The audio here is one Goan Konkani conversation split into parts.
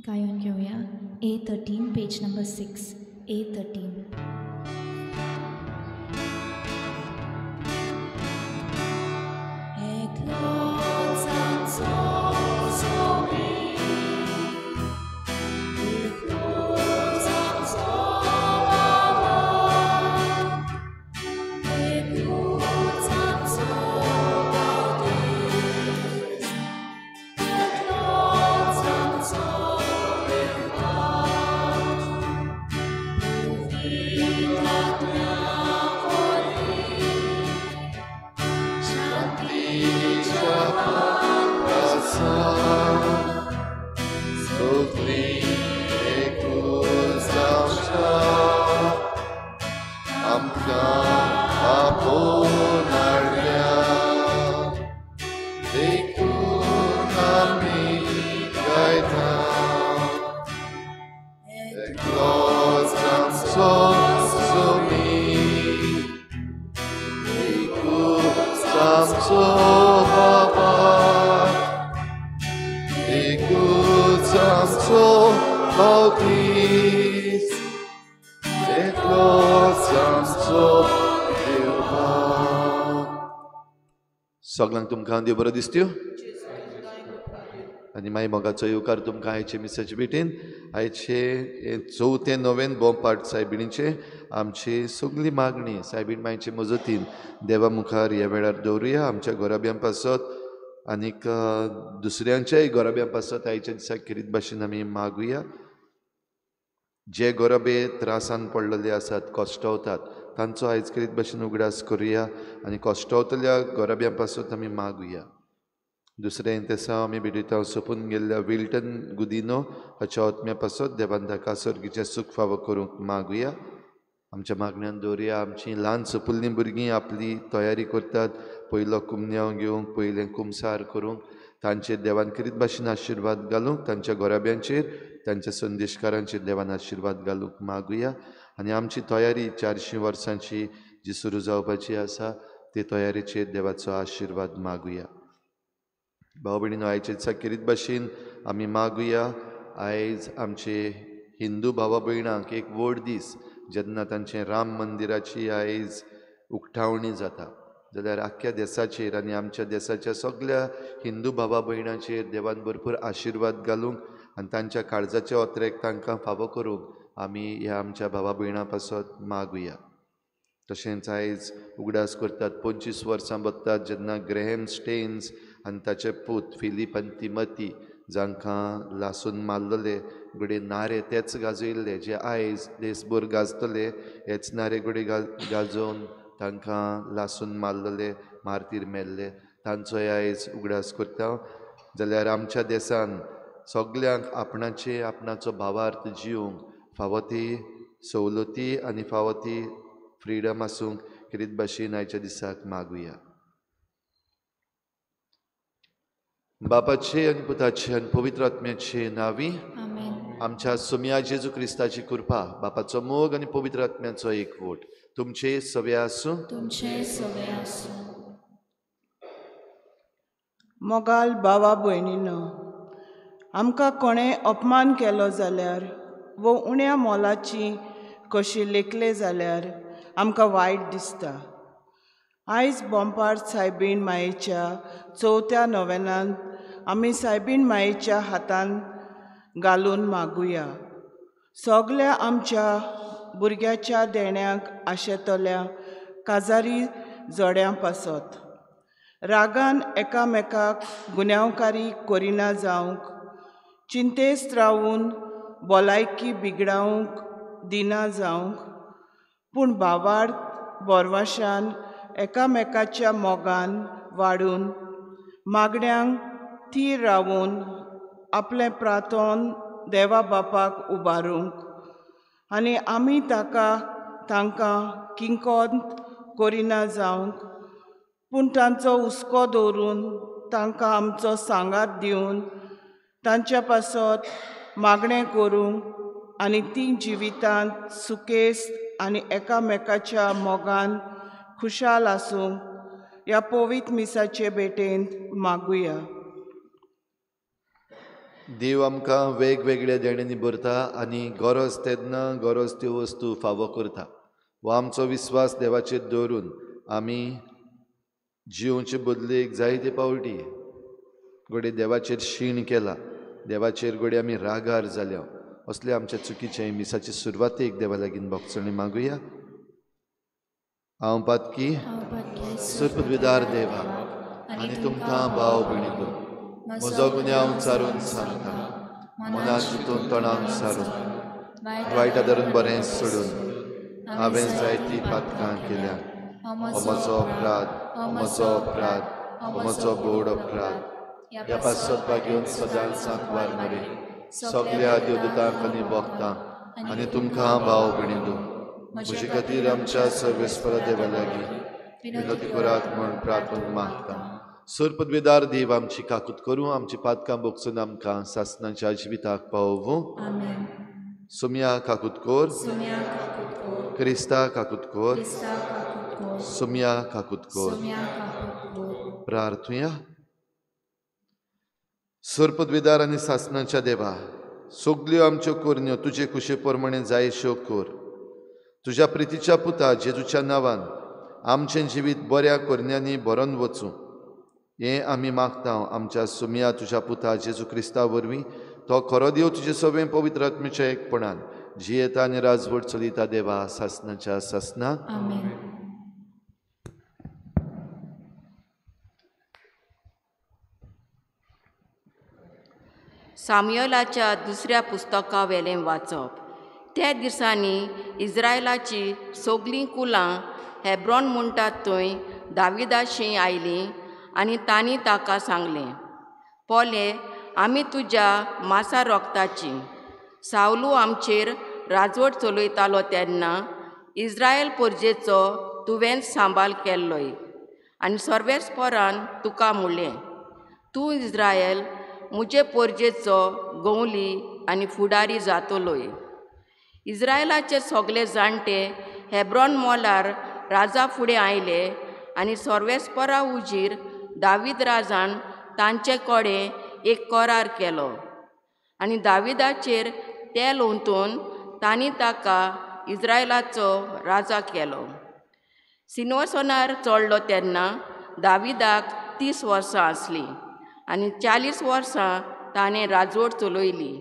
गायन घेवया A13 page number 6 A13. सगळ्यांक तुमकां देव बरो दिसत्यो आनी मागीर मोगाचो येवकार तुमकां आयचे मिसाचे भेटेन. आयचे चवथें नवेन बोंपाट सायबिणीचे आमची सगळी मागणी सायबीण मायचे मजतीन देवा मुखार ह्या वेळार दवरुया. आमच्या गोराब्यां पासत आनीक दुसऱ्यांच्याय गोराब्यां पासत आयच्या दिसा खेरीत भाशेन आमी मागुया. जे गोरबे त्रासान पडलेले आसात, कश्टवतात, तांचो आयज खेरीत भाशेन उगडास करुया आनी कश्टवतल्या गोरब्यां पासत आमी मागुया. दुसरें तेसांव आमी भेटयता सोंपून गेल्ल्या विल्टन गुदिनो हाच्या आत्म्या पासत देवान ताका सर्गीचें सूख फावो करूंक मागुया. आमच्या मागण्यान दवरुया. आमचीं ल्हान सोपुल्लीं भुरगीं आपली तयारी करतात पयलो कुमन्यांव घेवंक, पयलें कुमसार करूंक. तांचेर देवान खेरीत भाशेन आशिर्वाद घालूंक, तांच्या गोराब्यांचेर, तांच्या संदेशकारांचेर देवान आशिर्वाद घालूंक मागुया. आनी आमची तयारी 400 वर्सांची जी सुरू जावपाची आसा ते तयारेचेर देवाचो आशिर्वाद मागुया. भाव भयणीनो, आयचे दिसा खेरीत भाशेन आमी मागुया. आयज आमचे हिंदू भावा भयणांक एक व्हड दीस, जेन्ना तांचें राम मंदिराची आयज उक्तावणी जाता, जाल्यार आख्ख्या देसाचेर आनी आमच्या देसाच्या सगळ्या हिंदू भावा भयणांचेर देवान भरपूर आशिर्वाद घालूंक आनी तांच्या काळजाचे ओतरेक तांकां फावो करूंक आमी ह्या आमच्या भावा भयणां पासत मागुया. तशेंच आयज उगडास करतात 25 वर्सां बदतात जेन्ना ग्रेहम स्टेन्स आनी ताचे पूत फिलीप आनी तिमती जांकां लासून मारलेले घडये नारे तेच गाजयल्ले जे आयज देसभर गाजतले, हेच नारे घडये गाजोवन तांकां लासून मारलेले, मार्तीर मेल्ले, तांचोय आयज उगडास करता. जाल्यार आमच्या देसान सगल्यांक आपणाचे आपणाचो भावार्थ जिवंक फावो ती सवलती आनी फावो ती फ्रिडम आसूंक खेरीत भाशेन आयच्या दिसाक मागुया. बापाचे आनी पुताचे आनी पवित्र आत्म्याचे नांवी आमच्या सोम्या जेजू क्रिस्ताची कृपा, बापाचो मोग आनी पवित्र आत्म्याचो एकवट तुमचे सवे आसूं. तुमचे सवे आसूं. मोगाल भावा भयणीनो, आमकां कोणें अपमान केलो जाल्यार वो उण्या मोलाची कशी लेखले जाल्यार आमकां वायट दिसता. आयज बोंपार सायबीण मायेच्या चवथ्या नोवेनांत आमी सायबीण मायेच्या हातान घालून मागुया. सगल्या आमच्या भुरग्याच्या देण्याक आशेतल्या काजारी जोड्यां पासत रागान एकामेकाक गुन्यांवकारी करिना जावंक, चिंतेस्त रावून भलायकी बिगडावंक दिना जावंक, पूण भावार्थ बोरवाशान एकामेकाच्या मोगान वाडून मागण्यांक थीर रावून आपलें प्रार्थन देवा बापाक उबारूंक आनी आमी ताका तांकां किंकोंत करिना जावंक, पूण तांचो हुस्को दवरून तांकां आमचो सांगात दिवन तांच्या पासत मागणें करूंक आनी ती जिवितांत सुकेस्त आनी एकामेकाच्या मोगान खुशाल आसूंक ह्या पवित्र मिसाचे भेटेंत मागुया. देव आमकां वेगवेगळ्या देण्यांनी भरता आनी गरज तेन्ना गरज त्यो वस्तू फावो करता. हो आमचो विस्वास देवाचेर दवरून आमी जिवचे बदलेक जायते पावटी घडये देवाचेर शीण केला, देवाचेर घडये आमी रागार जाल्या. असले आमच्या चुकीचे मिसाचे सुरवातेक देवा लागीं भोगसणी मागुया. हांव पातकी सुपदविदार देवा आनी तुमकां भाव भयणींनो म्हजो गुन्यांव सारून सांगता, मनान चिंतून तोंडान सारून वायटा धरून बरें सोडून हांवें जायतीं पातकां केल्या. म्हजो अपराध, म्हजो अपराध, म्हजो गोड अपराध. ह्या पासत भाग्योन सदांच सांकवार मरे सगल्या देवदूतांक आनी भोगतां आनी तुमकां भाव भयणींनो म्हजे खातीर आमच्या सर्वेस्परा देवा लागीं विनवती करात म्हूण प्रार्थना मागता. सुरपदवेदार देव आमची काकूत करूं, आमची पातकां भोगसून आमकां सासणाच्या जिविताक पावोवं. सुम्या काकूत कोर, क्रिस्ता काकूत कोर, सुम्या काकूत कोर. प्रार्थुया. सुरपदवेदार आनी सासणाच्या देवा, सगल्यो आमच्यो करण्यो तुजे कुशे प्रमाणे जायश्यो कर. तुज्या प्रितीच्या पुता जेजूच्या नांवान आमचें जिवीत बऱ्या करण्यांनी भरून वचूं हें आमी मागता. आमच्या सुमया तुज्या पुता जेजू क्रिस्ता वरवीं तो खरो देव तुजे सगळें पवित्र आत्म्याच्या एकपणान जियेता आनी राजवट चलयता देवा सासणाच्या सासना. सामुएलाच्या दुसऱ्या पुस्तका वेलें वाचप. त्या दिसांनी इस्रायलाची सगलीं कुलां हेब्रॉन म्हणटात थंय दाविदाशी आयलीं आनी तांणी ताका सांगलें, पोले आमी तुज्या मासा रोगताची. सावलू आमचेर राजवट चलयतालो तेन्ना इस्रायल परजेचो तुवें सांबाळ केल्लोय आनी सर्वेस्परान तुका म्हणलें, तूं इस्रायल म्हजे परजेचो गवली आनी फुडारी जातलोय. इस्रायलाचे सगले जाणटे हेब्रॉन मोलार राजा फुडें आयले आनी सर्वेस्परा उजीर दावीद राजान तांचे कडेन एक करार केलो आनी दाविदाचेर तेल ओतून तांणी ताका इस्रायलाचो राजा केलो. सिंहासनार चडलो तेन्ना दाविदाक 30 वर्सां आसलीं आनी 40 वर्सां ताणें राजवट चलयली.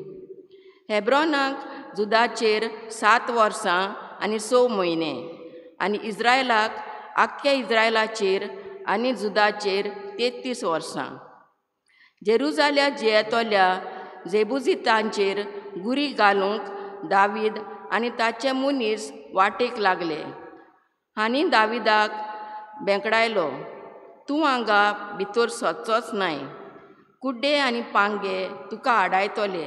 हेब्रॉनाक जुदाचेर 7 वर्सां आनी 6 म्हयने आनी इस्रायलाक आख्ख्या इस्रायलाचेर आनी जुदाचेर 33 वर्सां. जेरुजाल्या जियेतल्या जेबुजितांचेर गुरी घालूंक दावीद आनी ताचे मनीस वाटेक लागले आनी दाविदाक बेंकडायलो, तूं हांगा भितर सरचोच नाय, कुड्डे आनी पांगे तुका आडायतले.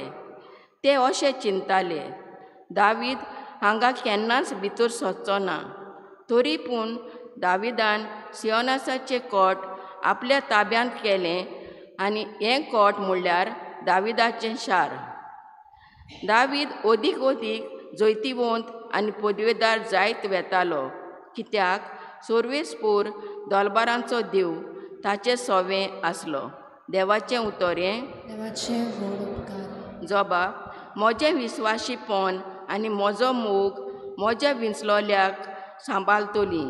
ते अशें चिंतताले, दावीद हांगा केन्नाच भितर सरचो ना. तरी पूण दाविदान सियोनासाचें कोट आपल्या ताब्यांत केलें आनी हें कोट म्हणल्यार दाविदाचें शार. दावीद अदीक अदीक जैतिवंत आनी पदवेदार जायत वेतालो, कित्याक सर्वेस्पोर दलबारांचो देव ताचें सवें आसलो. देवाचें उतर हें. देवाचें व्हड उपकार. जोबा, म्हजें विस्वाशीपण आनी म्हजो मोग म्हज्या विंचलोल्याक सांबाळटली.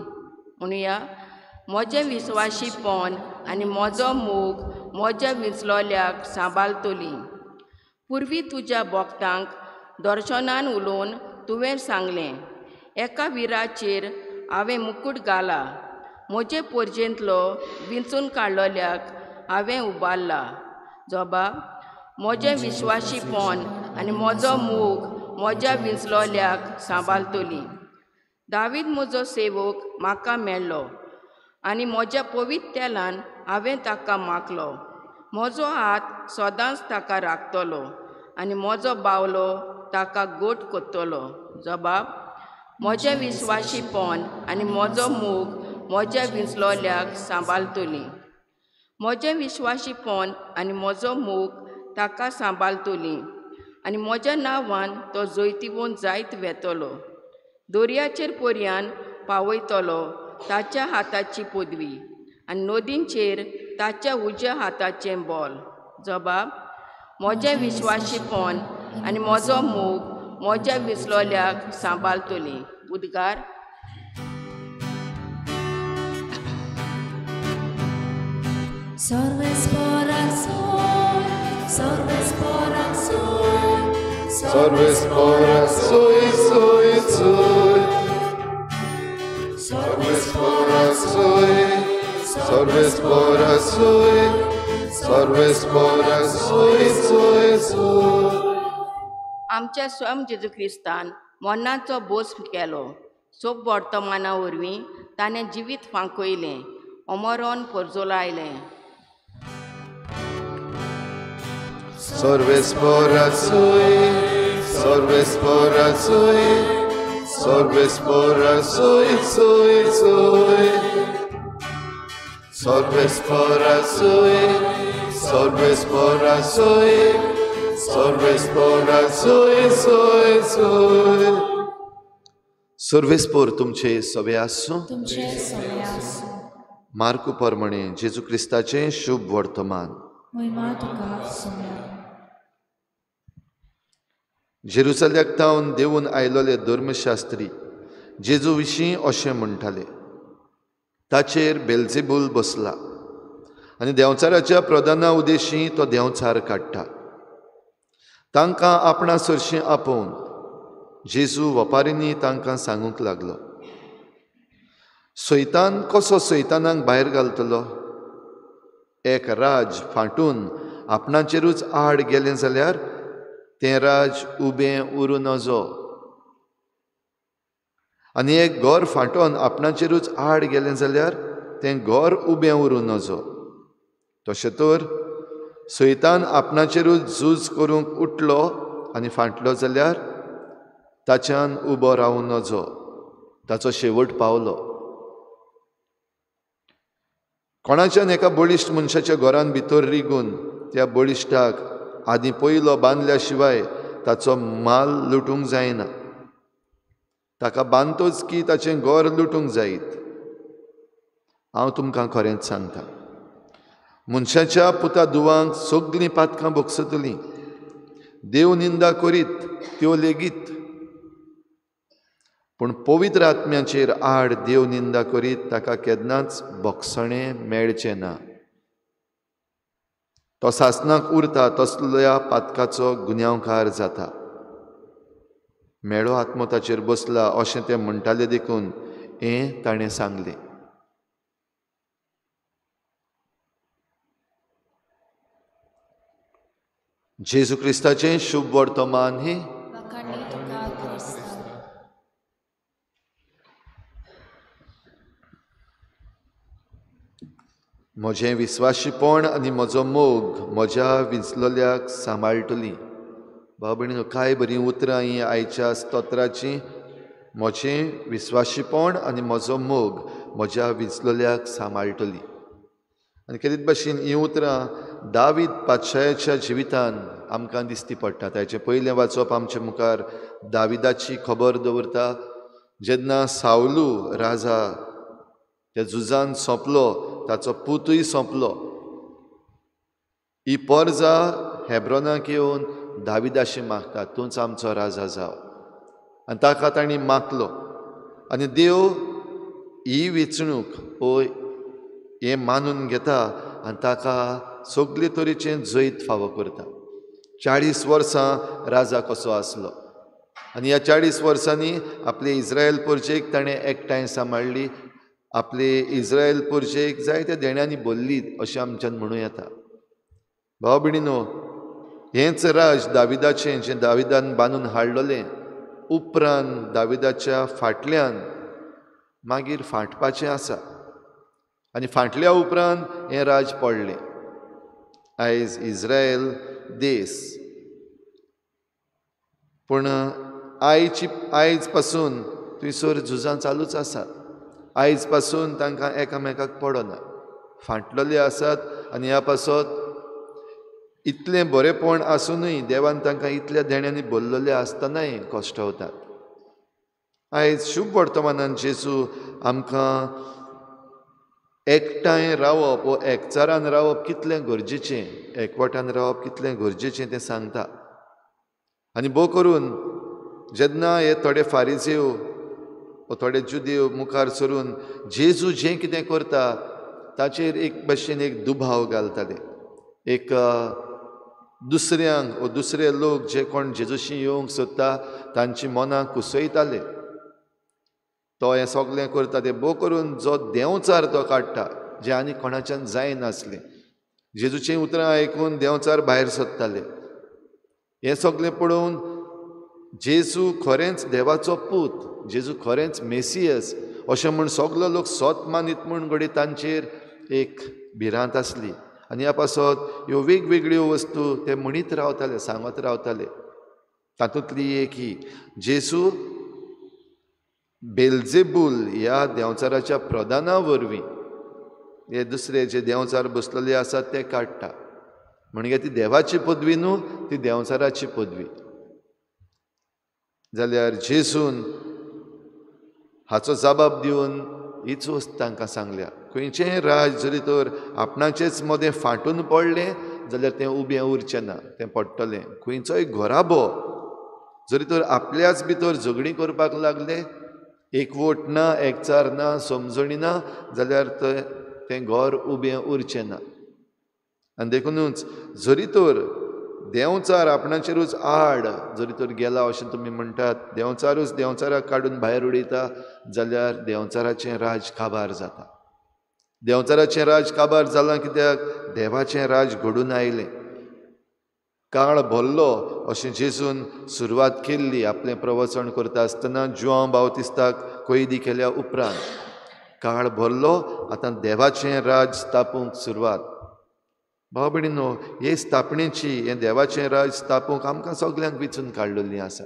म्हणुया, म्हजें विस्वाशीपण आनी म्हजो मोग म्हज्या विंचलोल्याक सांबाळटली. पुर्वी तुज्या भक्तांक दर्शनान उलोवन तुवें सांगलें, एका विराचेर हांवें मुकूट घाला, म्हजे पोरजेंतलो विंचून काडलोल्याक हांवें उबारला. जोबा, म्हजें विस्वाशीपण आनी म्हजो मोग म्हज्या विंचलोल्याक सांबाळटली. दावीद म्हजो सेवक म्हाका मेळ्ळो आनी म्हज्या पवित्र तेलान हांवें ताका माखलो. म्हजो हात सदांच ताका राखतलो आनी म्हजो बावलो ताका गोट कोत्तलो. जबाब, म्हजें विस्वाशीपण आनी म्हजो मोग म्हज्या विंचलोल्याक सांबाळटली. म्हजें विस्वाशीपण आनी म्हजो मोग ताका सांबाळटली आनी म्हज्या नांवान तो जैतिवंत जायत वेतलो. दर्याचेर पर्यान पावयतलो ताच्या हाताची पदवी आनी नदींचेर ताच्या उज्या हाताचें बोल. जबाब, म्हजें विश्वाशीपण आनी म्हजो मोग म्हज्या विसलोल्याक सांबाळटली. उद्गार. Sarvespora sui sui sui Sarvespora sui Sarvespora sui Sarvespora sui sui sui. आमच्या स्वयं जेजू क्रिस्तान मरणाचो बोस केलो. सोब वर्तमाना वरवीं ताणें जिवीत फांकयलें, अमरण परजोलायलें. Sarvespora sui, sarvespora sui, sarvespora sui sui sui. Sarvespora sui, sarvespora sui, sarvespora sui sui sui. सर्वेस्पोर तुमचे सवे आसूं. तुमचे सवे आसूं. मार्कू परमणे जेजू क्रिस्ताचें शुभ वर्तमान. महिमा तुका सोम्या. जेरुसल्याक तावन देवून आयलोले धर्मशास्त्री जेजू विशीं अशें म्हणटाले, ताचेर बेल्जेबूल बसला आनी देंवचाराच्या प्रधाना उदेशी तो देंवचार काडटा. तांकां आपणा सरशीं आपोवन जेजू वपारींनी तांकां सांगूंक लागलो, सैतान कसो सैतानाक भायर घालतलो? एक राज फांटून आपणाचेरूच आड गेलें जाल्यार तें राज उबें उरूं नजो, आनी एक घर फांटोन आपणाचेरूच आड गेलें जाल्यार तें घर उबें उरूं नजो. तशें तर सैतान आपणाचेरूच झूज करूंक उठलो आनी फांटलो जाल्यार ताच्यान उबो रावूं नजो, ताचो शेवट पावलो. कोणाच्यान एका बळिश्ट मनशाच्या घरान भितर रिगून त्या बळिश्टाक आदीं पयलो बांदल्या शिवाय ताचो माल लुटूंक जायना. ताका बांदतोच की ताचें घर लुटूंक जायत. हांव तुमकां खरेंच सांगता, मनशाच्या पुता दुवांक सगळीं पातकां भोगसतलीं, देव निंदा करीत त्यो लेगीत, पूण पवित्र आत्म्याचेर आड देव निंदा करीत ताका केन्नाच भोगसणें मेळचें ना. तो सासणाक उरता तसल्या पातकाचो गुन्यांवकार जाता. मेळो आत्मो ताचेर बसला अशें ते म्हणटाले देखून हें ताणें सांगलें. जेजू क्रिस्ताचें शुभ वर्तमान हें. म्हजें विस्वाशीपण आनी म्हजो मोग म्हज्या विंचलोल्याक सांबाळटली. भाव भयणीनो, कांय बरीं उतरां हीं आयच्या स्तोत्राचीं. म्हजें विस्वाशीपण आनी म्हजो मोग म्हज्या विंचलोल्याक सांबाळटली. आनी केदीत भाशेन हीं उतरां दावीद पातशायाच्या जिवितान आमकां दिसती पडटा. ताचें पयलें वाचप आमचे मुखार दाविदाची खबर दवरता. जेन्ना सावलू राजा त्या झुजान सोंपलो, ताचो पुतूय सोंपलो, ही परजा हेब्रोनाक येवन दाविदाशी मागता, तूंच आमचो राजा जाव. आनी ताका तांणी मागलो आनी देव ही वेंचणूक ओ हें मानून घेता आनी ताका सगळे तरेचें जैत फावो करता. 40 वर्सां राजा कसो आसलो आनी ह्या 40 वर्सांनी आपले इस्रायल परजेक ताणें एकठांय सांबाळ्ळी, आपले इस्रायल परजेक जायत्या देण्यांनी भरली अशें आमच्यान म्हणूं येता. भाव भयणीनो, हेंच राज दाविदाचें जें दाविदान बांदून हाडलेलें, उपरांत दाविदाच्या फाटल्यान मागीर फांटपाचें आसा आनी फांटल्या उपरांत हें राज पडलें. आयज इस्रायल देश पूण आयज पासून थंयसर झुजां चालूच आसात. आयज पासून तांकां एकामेकाक पडना, फांटलेले आसात. आनी ह्या पासत इतलें बरेंपण आसुनूय देवान तांकां इतल्या देण्यांनी भरलेले आसतनाय कश्टवतात. आयज शुभ वर्तमानान जेजू आमकां एकठांय रावप वो एकचारान रावप कितलें गरजेचें, एकवटान रावप कितलें गरजेचें तें सांगता. आनी भोव करून जेन्ना हे थोडे फारिजेव वो थोडे जुदेव मुखार सरून जेजू जें कितें करता ताचेर एक भशेन एक दुबाव घालताले. एक दुसऱ्यांक वो दुसरे लोक जे कोण जेजूशी येवंक सोदता तांची मनां कुसयताले. तो हें सगळें करता तें भोव करून जो देंवचार तो काडटा जें आनी कोणाच्यान जायनासलें. जेजूचीं उतरां आयकून देंवचार भायर सोदताले. हें सगळें पळोवन जेजू खरेंच देवाचो पूत, जेजू खरेंच मेसियस अशें म्हूण सगलो लोक सोत मानीत म्हूण घडये तांचेर एक भिरांत आसली. आनी ह्या पासत ह्यो वेगवेगळ्यो वस्तू ते म्हणीत रावताले, सांगत रावताले. तातूंतली एक ही जेजू बेल्जेबूल ह्या देंवचाराच्या प्रधाना वरवीं हे दुसरे जे देंवचार बसलेले आसात ते काडटा. म्हणजे ती देवाची पदवी न्हू, ती देंवचाराची पदवी. जाल्यार जेजून हाचो जबाब दिवन हीच वस्त तांकां सांगल्या, खंयचेंय राज जरी तर आपणाचेच मदें फांटून पडलें जाल्यार तें उबें उरचें ना, तें पडटलें. खंयचोय घराबो जरी तर आपल्याच भितर झगडीं करपाक लागले, एकवट ना, एकचार ना, समजणी ना, जाल्यार तें घर उबें उरचें ना. आनी देखुनूच जरी तर देंवचार आपणाचेरूच आड जरी तर गेला अशें तुमी म्हणटात, देंवचारूच देंवचाराक काडून भायर उडयता जाल्यार देंवचाराचें राज काबार जाता. देंवचाराचें राज काबार जालां कित्याक देवाचें राज घडून आयलें. काळ भरलो अशें जेजून सुरवात केल्ली आपलें प्रवचन करता आसतना जुआंव बावतिस्ताक कैदी केल्या उपरांत. काळ भरलो, आतां देवाचें राज स्थापूंक सुरवात. भाव भयणीनो, हे स्थापणेची, हें देवाचें राज स्थापूंक आमकां सगल्यांक विचून काडलेलीं आसा.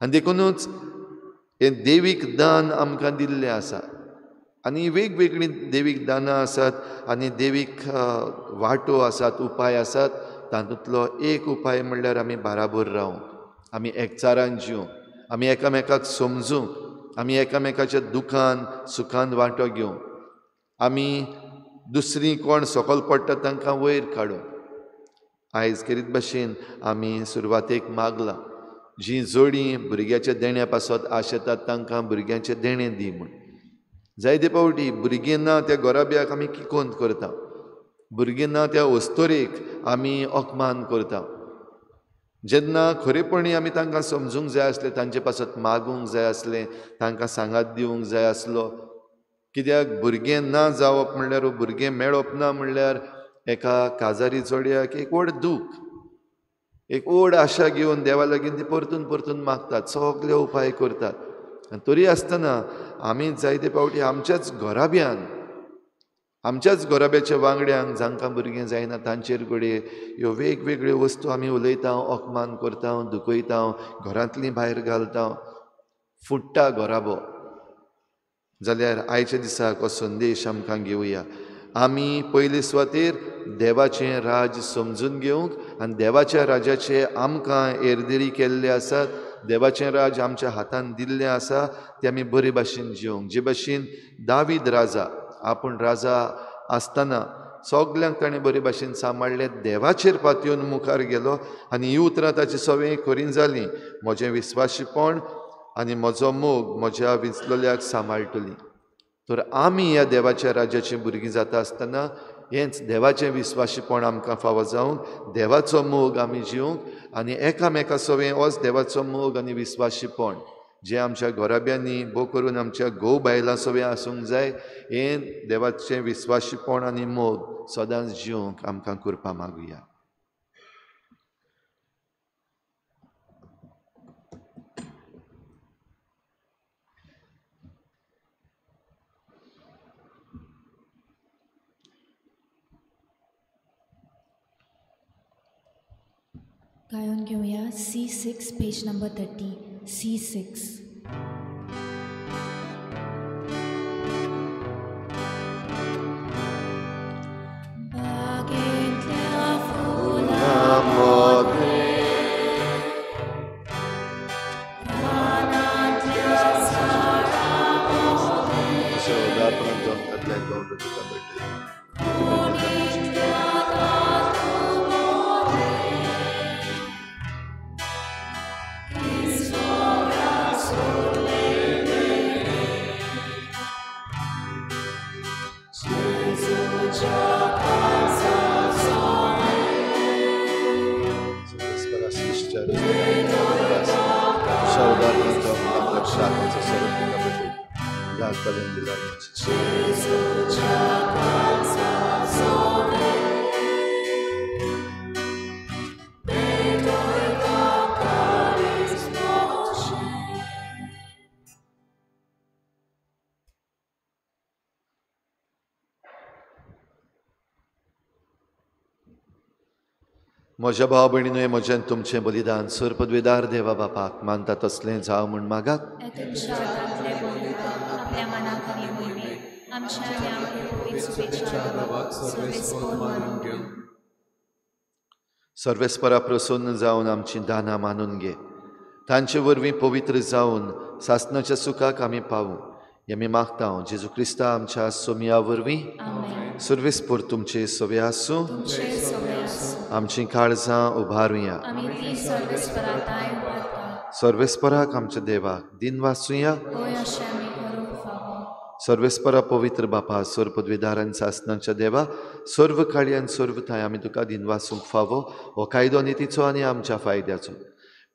आनी देखुनूच हें देवीक दान आमकां दिल्लें आसा. आनी वेगवेगळीं देवीक दानां आसात आनी देवीक वांटो आसात, उपाय आसात. तातूंतलो एक उपाय म्हणल्यार आमी बाराबर रावूंक, आमी एकचारान जिवंक, आमी एकामेकाक समजूंक, आमी एकामेकाच्या दुखान सुखान वांटो घेवंक, आमी दुसरी कोण सकयल पडटा तांकां वयर काडूंक. आयज केरीत भशेन आमी सुरवातेक मागलां, जीं जोडीं भुरग्याच्या देण्या पासत आशेतात तांकां भुरग्यांचें देणें दी म्हूण. जायते फावटी भुरगीं ना त्या घराब्याक आमी किकोंत करता, भुरगीं ना त्या अस्तोरेक आमी अपमान करता. जेन्ना खरेपणी आमी तांकां समजूंक जाय आसलें, तांचे पासत मागूंक जाय आसलें, तांकां सांगात दिवंक जाय आसलो. कित्याक भुरगें ना जावप म्हणल्यार, भुरगें मेळप ना म्हणल्यार एका काजारी जोडयाक एक व्हड दूख, एक व्हड आशा घेवन देवा लागीं ती परतून परतून मागतात, सगळे उपाय करतात. आनी तरी आसतना आमी जायते फावटी आमच्याच घराब्यान, आमच्याच घराब्याच्या वांगड्यांक जांकां भुरगीं जायना तांचेर घडये ह्यो वेगवेगळ्यो वस्तू आमी उलयता, अपमान करता, दुखयता, घरांतलीं भायर घालता, फुट्टा घराबो. जाल्यार आयच्या दिसाक हो संदेश आमकां घेवया. आमी पयले सुवातेर देवाचें राज समजून घेवंक आनी देवाच्या राजाचे आमकां एरदेरी केल्ले आसात, देवाचें राज आमच्या हातान दिल्लें आसा, तें आमी बरे भाशेन जिवंक. जे भाशेन दावीद राजा आपूण राजा आसतना सगल्यांक ताणें बरे भाशेन सांबाळ्ळें, देवाचेर पातयेवन मुखार गेलो आनी ही उतरां ताची सवंय खरीं जालीं, म्हजें विस्वाशीपण आनी म्हजो मोग म्हज्या विंचलोल्याक सांबाळटली. तर आमी ह्या देवाच्या राज्याचीं भुरगीं जाता आसतना हेंच देवाचें विस्वाशीपण आमकां फावो जावंक, देवाचो मोग आमी जिवंक आनी एकामेका सवें होच देवाचो मोग आनी विस्वाशीपण जें आमच्या घराब्यांनी भोव करून आमच्या घोव बायलां सवें आसूंक जाय, हें देवाचें विस्वाशीपण आनी मोग सदांच जिवंक आमकां कृपा मागुया. गायन घेवया C6 page number 30, C6. बागेंतल्या फुलां मदें रानांतल्या झाडां मदें. म्हज्या भाव भयणीनूय म्हजें तुमचें बलिदान सर पदवेदार देवा बापाक मानता तसलें जावं म्हूण मागात. सर्वेस्परा प्रसन्न जावन आमची दानां मानून घे, तांचे वरवीं पवित्र जावन सासणाच्या सुखाक आमी पावूं हें आमी मागता जेजू क्रिस्ता आमच्या सोमया वरवीं. सर्वेस्पर तुमचे सवे आसूं. आमची काळजां उबारुया. सर्वेस्पराक आमच्या देवाक दिन वाचुया. सर्वेस्परा पवित्र बापा सर्व पदवीदार आनी सासणाच्या देवा सर्व काळी आनी सर्व थांय आमी तुका दिन वाचूंक फावो हो कायदो नितीचो आनी आमच्या फायद्याचो.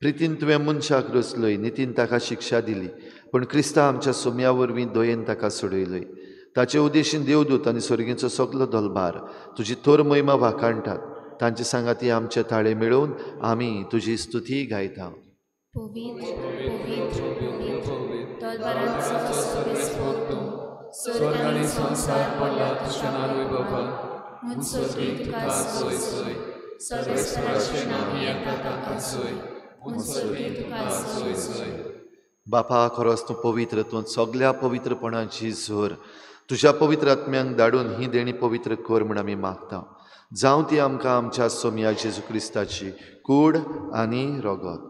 प्रितीन तुवें मनशाक रचलोय, नितीन ताका शिक्षा दिली, पूण क्रिस्ता आमच्या सोम्या वरवीं दयेन ताका सोडयलोय. ताचे उद्देशीन देवदूत आनी स्वर्गींचो सगलो दलबार तुजी थोर महिमा वाखाणटात. तांचे सांगाती आमचे ताळे मेळोवन आमी तुजी स्तुती गायता. पवित्र पवित्र पवित्र दलबारांचो सर्वेस्पर तूं, स्वर्ग आनी संवसार पडला तुज्या नांवान, म्हूण स्वर्गीं तुका सोय सोय, सर्वेस्पराचें नांव येता ताका सोय, म्हूण स्वर्गीं तुका सोय सोय. बापा खरोच तूं पवित्र, तूं सगल्या पवित्रपणाची झर. तुज्या पवित्र आत्म्यांक धाडून ही देणी पवित्र कर म्हूण आमी मागता. जावं ती आमकां आमच्या सोमया जेजू क्रिस्ताची कूड आनी रगत.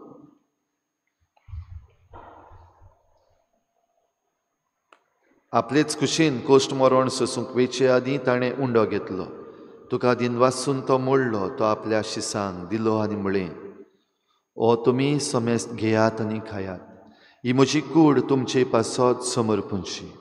आपलेच कुशीन कोश्ट मरण सोसूंक वेचे आदीं ताणें उंडो घेतलो, तुका दिनवासून तो मोडलो, तो आपल्या शिसांक दिलो आनी म्हळें, ओ तुमी समेस्त घेयात आनी खायात, ही म्हजी कूड तुमचे पासत समर्पूंची.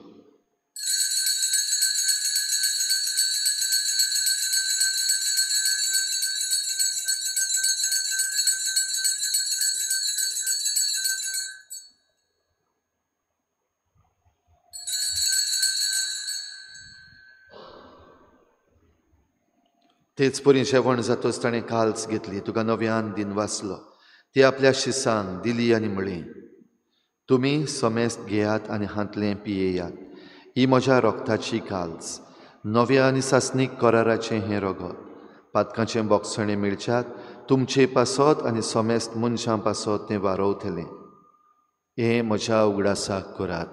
तेच परी जेवण जातच ताणें काल्स घेतली, तुका नव्यान दिन वाचलो, ती आपल्या शिसांक दिली आनी म्हळें, तुमी समेस्त घेयात आनी हांतलें पियेयात, ही म्हज्या रोगताची काल्स, नव्या आनी सासणीक कराराचें हें रगत, पातकांचें बोगसणें मेळच्यात तुमचे पासत आनी समेस्त मनशां पासत तें वारोवतलें. हें म्हज्या उगडासाक करात.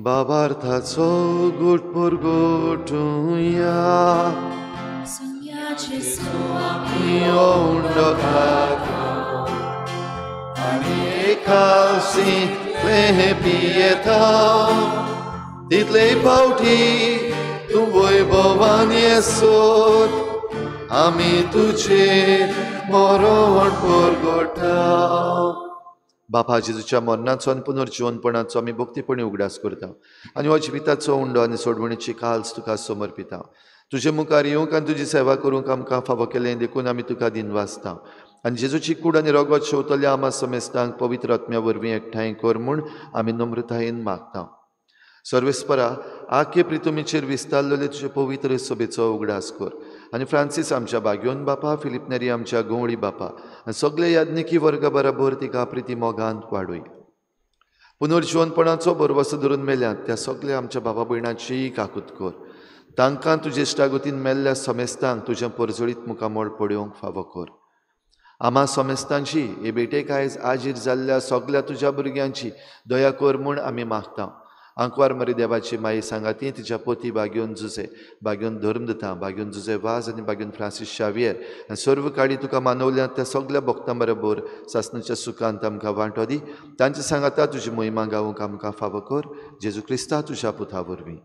बाबार्थाचो गुट पुरगुटुया उंडो खाता आनी एकासींतलें पियेता तितले फावटी तूं वैभवान येसोत आमी तुजें मरण पुरगुटा. बापा जेजूच्या मरणाचो आनी पुनर्जिवनपणाचो आमी भक्तीपणी उगडास करता आनी हो जिविताचो उंडो आनी सोडवणीची काल्स तुका समर्पिता. तुजे मुखार येवंक आनी तुजी सेवा करूंक आमकां फावो केलें देखून आमी तुका दिनवासता आनी जेजूची कूड आनी रगत शेवतल्या आमा समेस्तांक पवित्र आत्म्या वरवीं एकठांय कर म्हूण आमी नम्रतायेन मागता. सर्वेस्परा आखे प्रितुमीचेर विस्तारलेले तुजे पवित्र सभेचो उगडास कर आनी फ्रांसीस आमच्या बाग्योन बापा, फिलीप नेरी आमच्या गंवळी बापा आनी सगळे याज्ञिकी वर्गा बराबर तिका प्रिती मोगांत वाडय. पुनर्जिवनपणाचो भरवसो धरून मेल्यात त्या सगल्या आमच्या बाबा भयणाची काकूत कर. तांकां तुजे इश्टागतीन मेल्ल्या समेस्तांक तुजें परजळीत मुखामळ पळोवंक फावो कर. आमा समेस्तांची हे भेटेक आयज आजीर जाल्ल्या सगल्या तुज्या भुरग्यांची दया कर म्हूण आमी मागता. आंकवार मरी देवाची माई सांगाती तिच्या पोती बाग्योन जुजे, बाग्योन धर्मदता, बाग्योन जुजे वाज आनी बाग्योन फ्रांसीस शावियर आनी सर्व काळी तुका मानवल्या त्या सगल्या भक्तां बरोबर सासणाच्या सुखांत आमकां वांटो दी. तांचे सांगाता तुजी महिमा गावूंक आमकां फावो कर. जेजू क्रिस्ता तुज्या पुता वरवीं.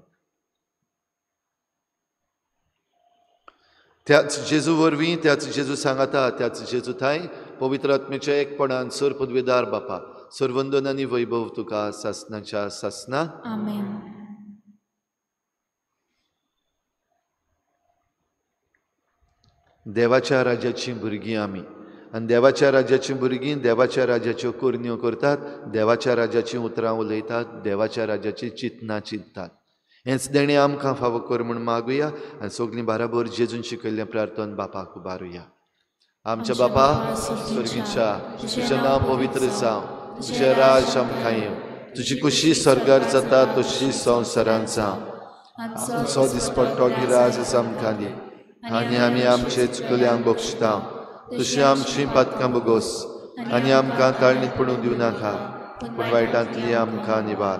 त्याच जेजू वरवीं, त्याच जेजू सांगाता, त्याच जेजू थांय पवित्र आत्मेच्या एकपणान सर पदवेदार बापा सर्वंदन आनी वैभव तुका सासनाच्या सासना. आमेन. देवाच्या राज्याचीं भुरगीं आमी आनी देवाच्या राज्याचीं भुरगीं देवाच्या राज्याच्यो करण्यो करतात, देवाच्या राज्याचीं उतरां उलयतात, देवाच्या राज्याचीं चिंतनां चिंततात. हेंच देणें आमकां फावो कर म्हूण मागुया आनी सगळीं बाराबर जेजून शिकयल्लें प्रार्थन बापाक उबारुया. आमच्या बापा स्वर्गीच्या, तुजें नांव पवित्र जावं, तुजें राज आमकां येवं, तुजी खुशी स्वर्गार जाता तशी संवसारांत जावं. आमचो दिसपट्टो गिराज आमकां दी आनी आमी आमचे चुकल्यांक बक्षता तशी आमची पातकां बोगोस आनी आमकां ताळणीत पडूंक दिवं नाका, पूण वायटांतली आमकां निवार.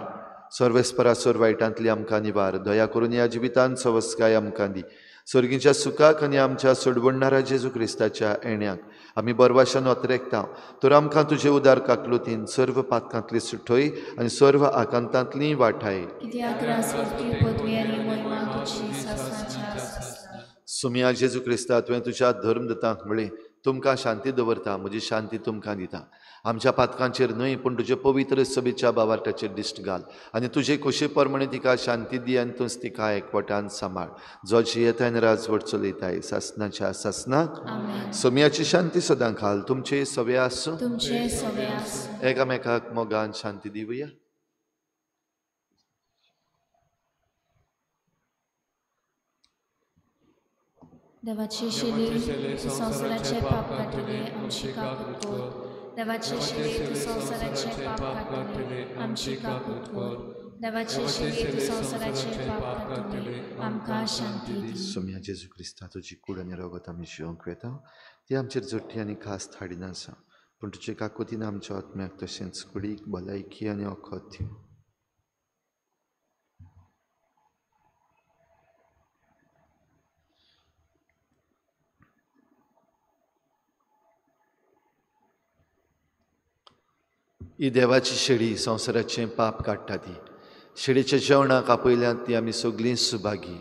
सर्वेस्परासर वायटांतली आमकां निवार. दया करून ह्या जिवितांत सवस्काय आमकां दी. स्वर्गीच्या सुखाक आनी आमच्या सोडवणणारा जेजू क्रिस्ताच्या येण्याक आमी बरवाशान अत्रेकता. तर आमकां तुजे उदार काकलुतीन सर्व पातकांतली सुठय आनी सर्व आकांतांतली वाठाय. सुमिया जेजू क्रिस्ता, तुवें तुज्या धर्मदतांक म्हळें, तुमकां शांती दवरता, म्हजी शांती तुमकां दिता. आमच्या पातकांचेर न्हय पूण तुजे पवित्र सभेच्या बावार्टाचेर दिश्ट घाल आनी तुजे खोशे प्रमाणे तिका शांती दी आनी तूंच तिका एकवटान सांबाळ, जो जियेताय आनी राजवट चलयताय सासनाच्या सासनाक. सोम्याची शांती सदां घाल. तुमचे सवे आसूं, एकामेकाक मोगान शांती दिवया. देवाचे शिले संवसाराचे पाप काडटले आमची काकूत कर. देवाचे शिले संवसाराचे पाप काडटले आमची काकूत कर. देवाचे शिले संवसाराचे पाप काडटले आमकां शांती दी. सोम्या जेजू क्रिस्ता, तुजी कूड आनी रगत आमी शिवंक वेता, ती आमचेर जोडटी आनी खास धाडिना आसा, पूण तुजे काकुतीन आमच्या आत्म्याक तशेंच कुडीक भलायकी आनी वखद दी. ही देवाची शेळी संवसाराचें पाप काडटा. ती शेळीच्या जेवणाक आपयल्यात ती आमी सगळीं सुभागी.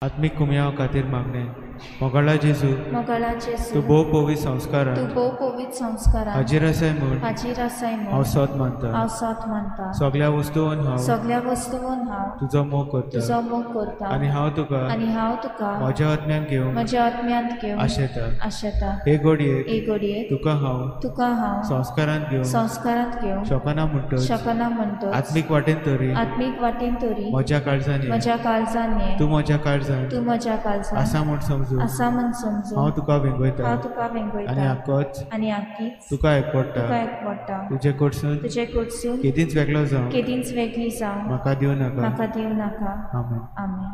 आत्मीक कुमयाव खातीर मागणें. मोगाळा जेजू, तूं भोव पवित्र संस्कारान हाजीर आसाय म्हूण हांव सोत मानता. सगळ्या वस्तून हांव तुजो मोग करता आनी हांव तुका म्हज्या आत्म्यान घेवंक आशेता. हे घडयेक तुका हांव संस्कारांत घेवंक शकना म्हणटच आत्मीक वाटेन तरी म्हज्या काळजान ये, तूं म्हज्या काळजान आसा म्हूण समजू हांव तुका वेंगयता आनी आक्कीच तुका एकवटा. तुजे कडसून केदींच वेगळो जावं म्हाका दिवं नाका. आमेन. आमेन.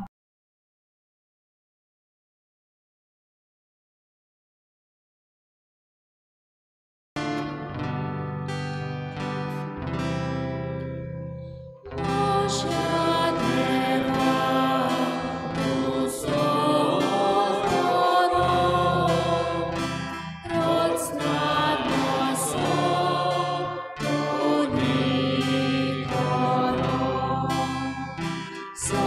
So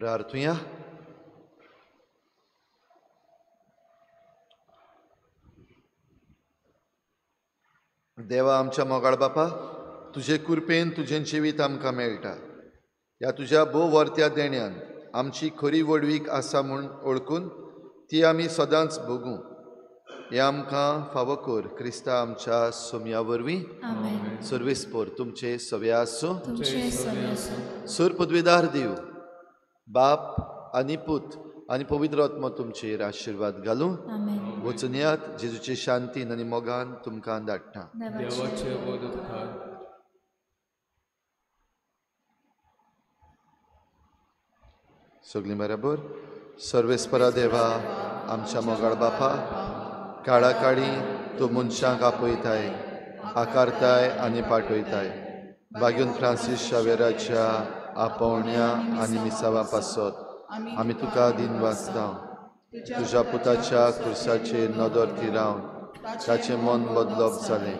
प्रार्थुया. देवा आमच्या मोगाळ बापा, तुजे कृपेन तुजें जिवीत आमकां मेळटा. ह्या तुज्या भोव वर्त्या देण्यान आमची खरी व्हडवीक आसा म्हूण वळखून ती आमी सदांच भोगूं. हें आमकां फावो कर क्रिस्ता आमच्या सोम्या वरवीं. सर्वेस्पोर तुमचे सवे आसूं. सर पदवेदार देव बाप आनी पूत आनी पवित्र आत्मो तुमचेर आशिर्वाद घालूं. वचुनयात जेजूचे शांतीन आनी मोगान तुमकां धाडटा. सगळीं बराबर. सर्वेस्परा देवा आमच्या मोगाळ बापा, काळाकाळी तूं मनशांक आपयताय, आकारताय आनी पाठयताय. बागून फ्रांसीस शावेराच्या आपोवण्या आनी मिसावा पासत आमी तुका दिनवासता. तुज्या पुताच्या खुर्साचेर नदर थिरावन ताचें मन बदलप जालें.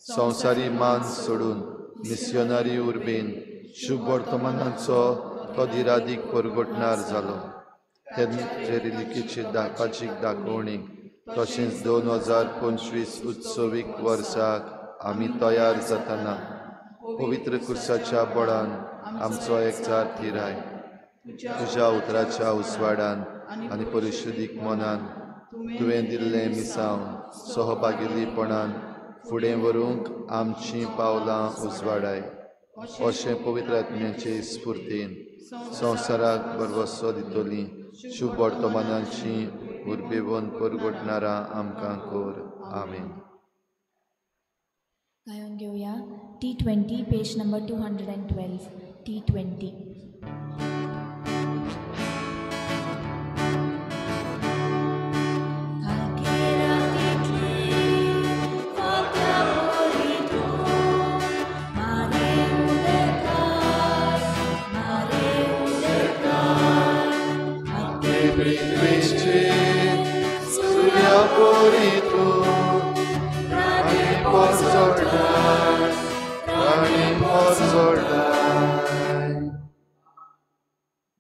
संवसारी मान सोडून मिसियोनारी उर्बेन शुभ वर्तमानाचो तो दिरादीक परगटणार जालो. तेन्ना रिलिकेचे दाकाचीक दाखोवणीक तशेंच 2025 उत्सवीक वर्साक आमी तयार जातना पवित्र खुर्साच्या बळान आमचो एकचार थिराय. तुज्या उतराच्या उजवाडान आनी परिशुदीक मनान तुवें दिल्लें मिसांव सहभागिलीपणान फुडें व्हरूंक आमचीं पावलां उजवाडाय. अशें पवित्र आत्म्याचे स्फुर्तीन संवसाराक भरवसो दितली शुभ वर्तमानाची उर्बेवन परगटणारा आमकां कर. आमेन. गायोन घेवया T20 page number 212. T20.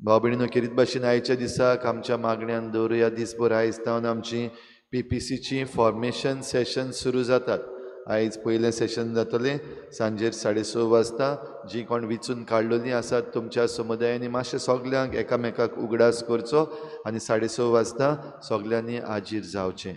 भाव भयणीनो, खेरीत भाशेन आयच्या दिसाक आमच्या मागण्यान दवरुया. दीसभर आयज तावन आमची PPCची फॉर्मेशन सेशन सुरू जातात. आयज पयलें सेशन जातलें सांजेर 6:30 वाजता. जी कोण विचून काडलेलीं आसात तुमच्या समुदायांनी मातशें सगल्यांक एकामेकाक उगडास करचो आनी 6:30 वाजता सगल्यांनी हाजीर जावचें.